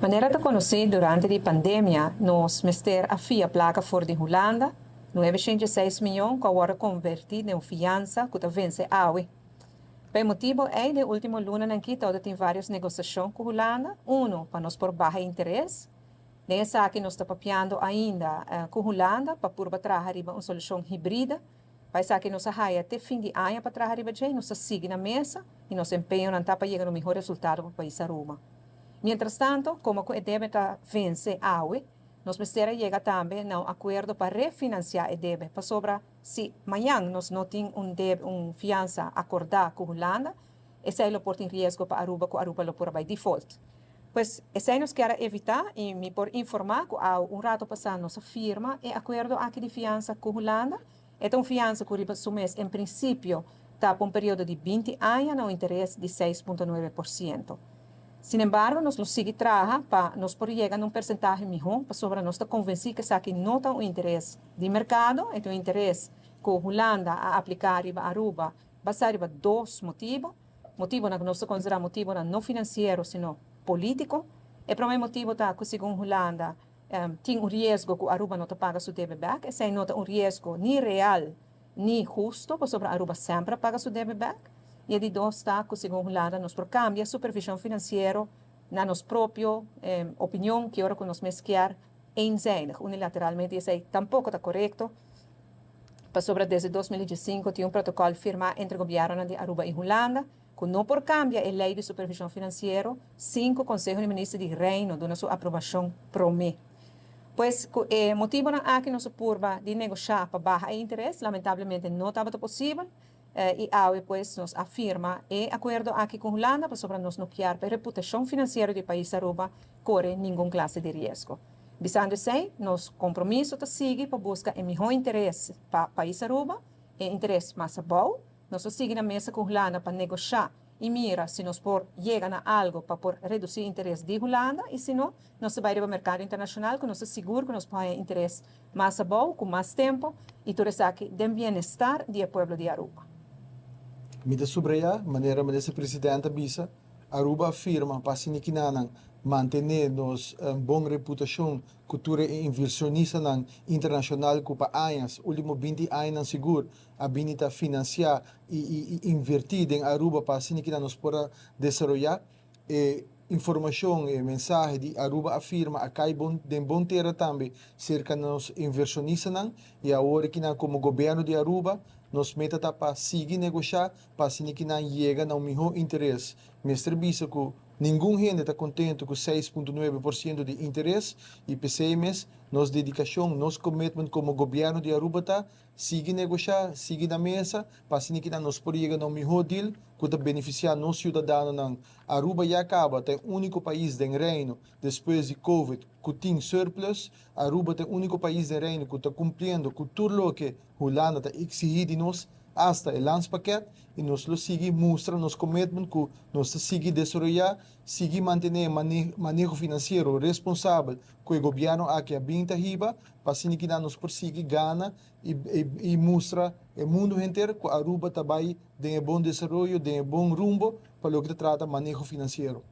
Manera ta conoci, durante di pandemia nos mester a fia placa for di Hulanda, 906 miyon, cu awor a converti den un fiansa cu ta vence awe. Pa motibo ey, den ultimo lunanan aki tin varios negociacion cu Hulanda. Uno, pa nos por baha interes. Den esaki nos ta papiando ainda cu Hulanda pa por traha un solucion hibrido. Pa esaki nos a haya te fin di aña pa traha riba dje, nos ta sigui na mesa y nos empeño ta pa yega na miho resultado pa e pais Aruba. Mientras tanto, como e debe ta vence awe, nos mester a yega tambe na un acuerdo pa refinancia e debe. Pasobra, si mañan nos no tin un debe, un fiansa acorda cu Hulanda, esey lo por tin riesgo pa Aruba, cu Aruba lo por bay default. Pues esey nos kier evita y mi por informa cu un rato pasa nos a firma e acuerdo aki di fiansa cu Hulanda. E ta un fiansa cu riba su mes, en principio, ta pa un periodo di 20 aña na un interes di 6,9%. Sin embargo, nos lo sigui traha pa nos por yega na un porcentahe miho, pasobra nos ta convenci cu esaki no ta un interes di mercado, e un interes cu Hulanda a aplica riba Aruba, basa riba dos motibo. Motibo cu nos ta considera motibo no financiero, sino politico. E prome motibo ta cu segun Hulanda tin un riesgo cu Aruba no ta paga su debe back. Esey no ta un riesgo ni real ni husto, pasobra Aruba semper a paga su debe back. Y di dos ta cu segun Hulanda nos por cambia supervision financiero na nos propio opinion, cu ora cu nos mes kier, eenzijdig, unilateralmente, esey tampoco ta corecto. Pasobra desde 2005 tin un protocol firma entre gobierno di Aruba y Hulanda, cu no por cambia e ley di supervision financiero sin cu Conseho di Minister di Reino duna su aprobacion prome. Pues motibo nan aki nos a purba di negocia pa baha interes, lamentablemente no tabata posibel. Y awe pues nos a firma e acuerdo aki cu Hulanda, pasobra nos no kier pa reputacion financiero di pais Aruba core ningun clase di riesgo. Bisando esey, nos compromiso ta sigui pa busca e miho interes pa pais Aruba, e interes mas abou. Nos ta sigui na mesa cu Hulanda pa negocia y mira si nos por yega na algo pa por reduci interes di Hulanda y si no, nos ta bay na mercado internacional, cu nos ta sigur cu nos por interes mas abou, cu mas tempo y tur esaki den bienestar di pueblo di Aruba. Mi ta subraya, manera minister presidente a bisa, Aruba a firma pa asina mantene nos bon reputacion cu tur e inversionistanan internacional cu pa aña, ultimo 20 aña sigur, a bini ta financia y inverti den Aruba pa asina nos por desaroya. E informacion y mensahe di Aruba a firma a cay bon, den bon tera tambe cerca nos inversionistanan y awor cu como gobierno di Aruba nos meta ta pa sigui negocia pa asina yega na un miho interes. Mester bisa cu ningun hende ta contento cu 6,9% di interes y p'esey mes, nos dedicacion, nos commitment como gobierno di Aruba ta sigui negocia, sigui na mesa, pa asina nos por yega na un miho deal cu ta beneficia nos ciudadanonan. Aruba ya caba ta e unico pais den Reino despues di Covid cu tin surplus. Aruba ta e unico pais den Reino cu ta cumpliendo cu tur loke Hulanda ta exigi di nos, hasta e landspakket, y nos lo sigui mustra nos commitment cu nos ta sigui desaroya, sigui mantene maneho financiero responsabel cu e gobierno aki a bin ta hiba, pa asina nos por sigui gana y mustra e mundo entero cu Aruba tambe tin bon desaroyo, tin bon rumbo pa loke ta trata maneho financiero.